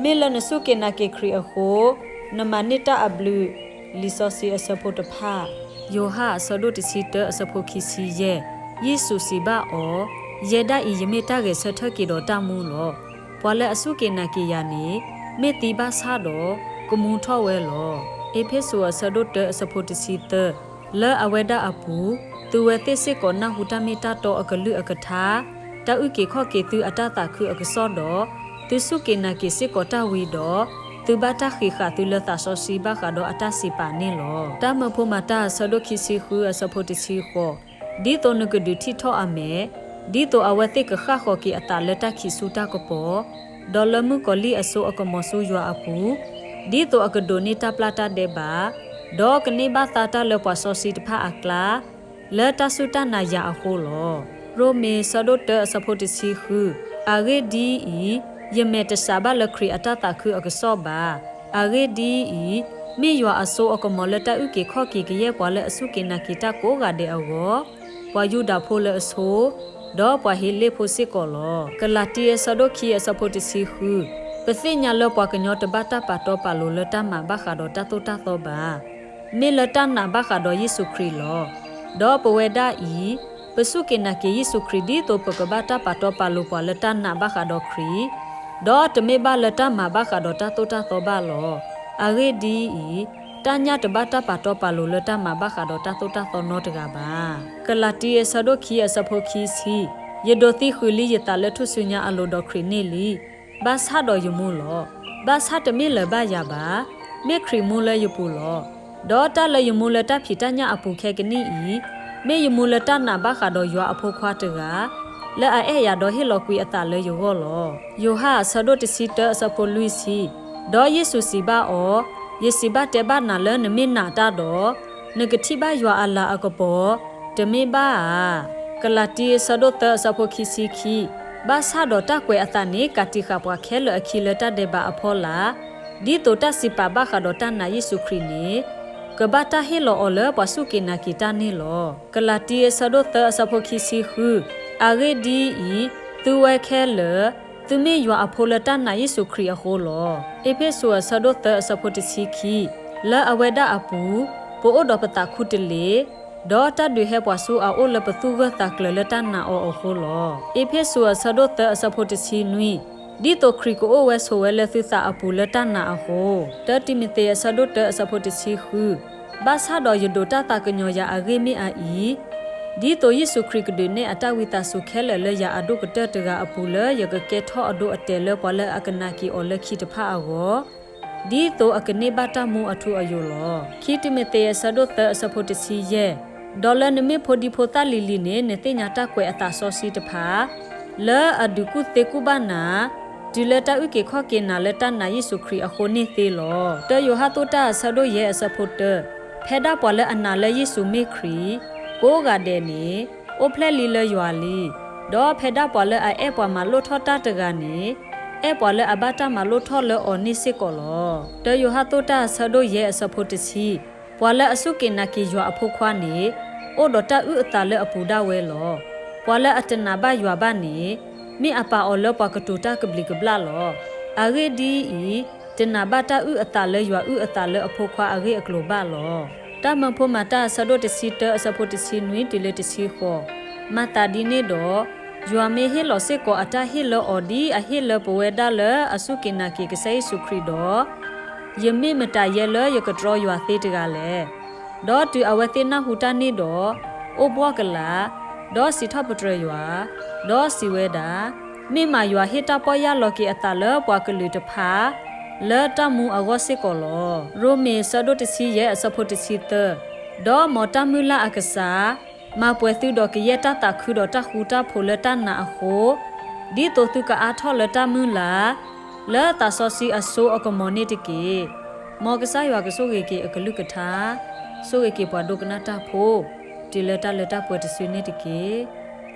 မ့ၢ်လၢနစူၢ်က့ၤနာ်က့ၤခရံာ်အဃိ, နမၤန့ၢ်တၢ်အဘျုး. လံာ်စီဆှံအဆၢဖိတဖၣ်. ယိၤဟၣ်အဆၢဒိၣ်တဆံတၢအဆၢဖိခံဆံယဲၢ်, ယ့ၣ်ၡူးစံးဘၣ်အီၤ, ယဲဒၣ်အံၤ ယမ့ၢ်တၢ်ဂဲၤဆၢထၢၣ်က့ၤဒီးတၢ်မူလီၤ. ပှၤလၢအစူၢ်က့ၤနာ်က့ၤယၤန့ၣ်, မ့ၢ်သံဘၣ်ဆၣ်ဒီး, ကမူထီၣ်ဝဲလီၤ. အ့းဖ့းစူးအဆၢဒိၣ်တၢအဆၢဖိတဆံသၢ, လၢအဝဲဒၣ်အပူၤ, သုဝဲသ့ၣ်စ့ၢ်ကီးနၢ်ဟူတၢ်မ့ၢ်တၢ်တီအကလုၢ်အကထါ, တၢ်အုၣ်က့ၤခီၣ်က့ၤသုအတၢ်သးခုအကစီၣ်ဒီး, သုစူၢ်က့ၤနာ်က့ၤစ့ၢ်ကီးတၢ်ဝံဒီး, သုဘၣ်တၢ်ဃံးဃာ်သုလၢသးစီဆှံဘၣ်ဃးဒီးအတၢ်စံးပာ်န့ၣ်လီၤ. တၢ်မၢဖိမၤတၢ်အဆၢဒိၣ်ခံဆံဃုအဆၢဖိတဆံဃိး, ဒ်သိးနကဒုးထံၣ်ထီၣ်အမဲာ်, ဒ်သိးအဝဲသ့ၣ်ကဃၣ်ဃီၤက့ၤအသးလၢတၢ်ခံးဆူတၢ်ကပီၤ, ဒီးလၢမုၣ်ကီၤလံၢ်အစိအကမီၤဆူယွၤအပူၤ, ဒ်သိးအကဒိးန့ၢ်တၢ်ပျၢ်တၢ်ဒဲးဘး, ဒီးကန့ၢ်ဘၣ်သါတၢ်လၢပှၤစီဆှံတဖၣ်အကျါ, လၢတၢ်စူၢ်တၢ်နာ်ယၤအဃိလီၤ. ရိမ့ၤဆၢဒိၣ်တၢအဆၢဖိတဆံဃု, အဂ့ၢ်ဒ်အံၤ, ယမဲာ်တစးဘၣ်လၢခရံာ်အတၢ်သးခုအကစီၣ်ဘၣ်. အဂ့ၢ်ဒ်အံၤ, မ့ၢ်ယွၤအစိအကမီၤလၢတၢ်အုၣ်က့ၤခီၣ်က့ၤကယဲၢ်ပှၤလၢအစူၢ်က့ၤနာ်က့ၤတၢ်ကိးဂၤဒဲးအဂီၢ်, ပှၤယူဒၤဖိလၢအဆိ, ဒီးပှၤဟ့လ့ၣ်ဖိစ့ၢ်ကီးလီၤ. ကလၤတံအဆၢဒိၣ်ခံအဆၢဖိတဆံဃု, ပသ့ၣ်ညါလၢပှၤကညီတဘၣ်တၢ်ပာ်တီပာ်လိၤလၢတၢ်မၤဘၣ်ဃးဒီးတၢ်သိၣ်တၢ်သီဘၣ်. မ့ၢ်လၢတၢ်နာ်ဘၣ်ဃးဒီးယ့ၣ်ၡူးခရံာ်လီၤ. ဒီးပဝဲဒၣ်အံၤ, ပစူၢ်က့ၤနာ်က့ၤယ့ၣ်ၡူးခရံာ်ဒ်သိးပကဘၣ်တၢ်ပာ်တီပာ်လိၤပှၤလၢတၢ်နာ်ဘၣ်ဃးဒီးခရံာ်, ဒီးတမ့ၢ်ဘၣ်လၢတၢ်မၤဘၣ်ဃးဒီးတၢ်သိၣ်တၢ်သီဘၣ်လီၤ. အဂ့ၢ်ဒ်အံၤ, တၢ်ညၣ်တဘၣ်တၢ်ပာ်တီပာ်လိၤလၢတၢ်မၤဘၣ်ဃးဒီးတၢ်သိၣ်တၢ်သီနီတဂၤဘၣ်. ကလၤတံအဆၢဒိၣ်ခံအဆၢဖိခံဆံ, ယဒိးသံဃုာ်လံယသးလၢထူၣ်စုညါအလိၤဒီးခရံာ်န့ၣ်လံ. ဘၣ်ဆၣ်ဒီးယမူလီၤ. ဘၣ်ဆၣ်တမ့ၢ်လၢၤဘၣ်ယၤဘၣ်, မ့ၢ်ခရံာ်မူလၢယပူၤလီၤ. ဒီးတၢ်လၢယမူလၢတၢ်ဖံးတၢ်ညၣ်အပူၤခဲကနံၣ်အံၤ, မ့ၢ်ယမူလၢတၢ်နာ်ဘၣ်ဃးဒီးယွၤအဖိခွါတဂၤ, လၢအအဲၣ်ယၤဒီးဟ့ၣ်လီၤကွံာ်အသးလၢယဂီၢ်လီၤ. ယိၤဟၣ်အဆၢဒိၣ်တဆံတၢအဆၢဖိလွံၢ်ဆံ, ဒီးယ့ၣ်ၡူးစံးဘၣ်အီၤ, ယစံးဘၣ်တဲဘၣ်နၤလၢနမ့ၢ်နာ်တၢ်ဒီး, နကထံၣ်ဘၣ်ယွၤအလၤအကပီၤ, တမ့ၢ်ဘၣ်ဧါ. ကလၤတံအဆၢဒိၣ်သၢအဆၢဖိခံဆံခံ, ဘၣ်ဆၣ်ဒီးတၢ်ကွဲးအသးန့ၣ် ကးတံာ်ဃာ်ပှၤခဲလၢာ်အခံလၢတၢ်ဒဲးဘးအဖီလာ်, ဒ်သိးတၢ်စံးပာ်ဘၣ်ဃးဒီးတၢ်နာ်ယ့ၣ်ၡူးခရံာ်န့ၣ်, ကဘၣ်တၢ်ဟ့ၣ်လီၤအီၤလၢပှၤစူၢ်က့ၤနာ်က့ၤတၢ်န့ၣ်လီၤ. ကလၤတံအဆၢဒိၣ်သၢအဆၢဖိခံဆံဃု, အဂ့ၢ်ဒ်အံၤ, သုဝဲခဲလၢာ်, သုမ့ၢ်ယွၤအဖိလၢတၢ်နာ်ယ့ၣ်ၡူးခရံာ်အဃိလီၤ. အ့းဖ့းစူးအဆၢဒိၣ်သၢအဆၢဖိတဆံခံ, လၢအဝဲဒၣ်အပူၤ, ပအိၣ်ဒီးပသးခူတလ့ၢ်, ဒီးတၢ်ဒုးဟဲပှၤဆူအအိၣ်လၢပသူၣ်ဂၢၢ်သးကျၢၤလၢတၢ်နာ်အီၤအဃိလီၤ. အ့းဖ့းစူးအဆၢဒိၣ်သၢအဆၢဖိတဆံနွံ, ဒ်သိးခရံာ်ကအိၣ်ဝဲဆိးဝဲလၢသုသးအပူၤလၢတၢ်နာ်အဃိ, တၢတံၤမသ့းအဆၢဒိၣ်တၢအဆၢဖိတဆံဃု, ဘၣ်ဆၣ်ဒီးယဒိးတၢ်သးကညီၤယၤအဂ့ၢ်မ့ၢ်အအံၤ, ဒ်သိးယ့ၣ်ၡူးခရံာ်ကဒုးနဲၣ်အတၢ်ဝံသးစူၤခဲလၢာ်လၢယၤအဒိၣ်ကတၢၢ်တဂၤအပူၤလၢယကကဲထီၣ်အဒိအတဲာ်လၢပှၤလၢအကနာ်က့ၤအီၤလၢခံတဖၣ်အဂီၢ်, ဒ်သိးအကန့ၢ်ဘၣ်တၢ်မူအထူအယိာ်လီၤ. ခံတံၤမသ့းအဆၢဒိၣ်သၢအဆၢဖိတဆံယဲၢ်, ဒီးလၢနမ့ၢ်ဖိဒံဖိသၣ်လံၤလံၤန့ၣ် နသ့ၣ်ညါတၢ်ကွဲးအသးစီဆှံတဖၣ် လၢအဒုးကူၣ်သ့ကူၣ်ဘၣ်နၤ, တုၤလၢတၢ်အုၣ်က့ၤခီၣ်က့ၤနၤလၢတၢ်နာ်ယ့ၣ်ၡူးခရံာ်အဃိန့ၣ်သ့လီၤ. တၢယိၤဟၣ်သိၣ်တၢ်အဆၢဒိၣ်ယဲၢ်အဆၢဖိတၢ, ဖဲဒၣ်ပှၤလၢအနာ်လၢယ့ၣ်ၡူးမ့ၢ်ခရံာ် ကိးဂၤဒဲးန့ၣ်, အိၣ်ဖျဲၣ်လံလၢယွၤလံ. ဒီးဖဲဒၣ်ပှၤလၢအအဲၣ်ပှၤမၤလိၣ်ထီၣ်တၢ်တဂၤန့ၣ်, အဲၣ်ပှၤလၢအဘၣ်တၢ်မၤလိၣ်ထီၣ်လၢအီၤန့ၣ်စ့ၢ်ကီးလီၤ. တၢယိၤဟၣ်သိၣ်တၢ်အဆၢဒိၣ်ယဲၢ်အဆၢဖိတဆံ, ပှၤလၢအစူၢ်က့ၤနာ်က့ၤယွၤအဖိခွါန့ၣ်, အိၣ်ဒီးတၢ်အုၣ်အသးလၢအပူၤဒၣ်ဝဲလီၤ. ပှၤလၢအတနာ်ဘၣ်ယွၤဘၣ်န့ၣ်, မ့ၢ်အပာ်အီၤလၢပှၤကတိၤတၢ်ကဘျံးကဘျၣ်လီၤ. အဂ့ၢ်ဒ်အံၤ, တနာ်ဘၣ်တၢ်အုၣ်အသးလၢယွၤအုၣ်အသးလၢအဖိခွါအဂ့ၢ်အကျိၤဘၣ်လီၤ. တၢ်မၢဖိမၤတၢ်အဆၢဒိၣ်တဆံတၢအဆၢဖိတဆံနွံတုၤလၢတဆံဃိး, မၤသးဒ်န့ၣ်ဒီး, ယွၤမ့ၢ်ဟ့ၣ်လီၤစ့ၢ်ကီးအတၢ်ဟ့ၣ်လၢအီၤဒ်အဟ့ၣ်လၢပဝဲဒၣ်လၢအစူၢ်က့ၤနာ်က့ၤကစၢ်ယ့ၣ်ၡူးခရံာ်ဒီး, ယမ့ၢ်မတၤယဲလၢယကတြီယွၤသ့တဂၤလဲၣ်. ဒီးတုၤအဝဲသ့ၣ်နၢ်ဟူတၢ်န့ၣ်ဒီး, အိၣ်ဘှီၣ်ကလာ်, ဒီးစံးထီၣ်ပတြၢၤယွၤ, ဒီးစံးဝဲဒၣ်, မ့ၢ်မးယွၤဟ့ၣ်တၢ်ပီၢ်ယၢ်လီၤက့ၤအသးလၢပှၤကလုာ်တဖၣ် လၢတၢ်မူအဂီၢ်စ့ၢ်ကီးလီၤ. ရိမ့ၤအဆၢဒိၣ်တဆံယဲၢ်အဆၢဖိတဆံသၢ, ဒီးမ်တၢ်မုၢ်လၢ်အကစၢ်, မၤပှဲၤသုဒီးကယဲၢ်တၢ်သးခုဒီးတၢ်ဃူတၢ်ဖိးလၢတၢ်နာ်အဃိ, ဒ်သိးသုကအါထီၣ်လၢတၢ်မုၢ်လၢ်, လၢသးစီဆှံအစိအကမီၤန့ၣ်တက့ၢ်. မ်ကစၢ်ယွၤကဆိၣ်ဂ့ၤက့ၤအကလုၢ်ကထါ, ဆိၣ်ဂ့ၤက့ၤပှၤဒိကနၣ်တၢ်ဖိ, တုၤလၢတၢ်လၢတၢ်ပှဲၤတစုန့ၣ်တက့ၢ်.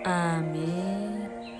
အၤမ့ၣ်.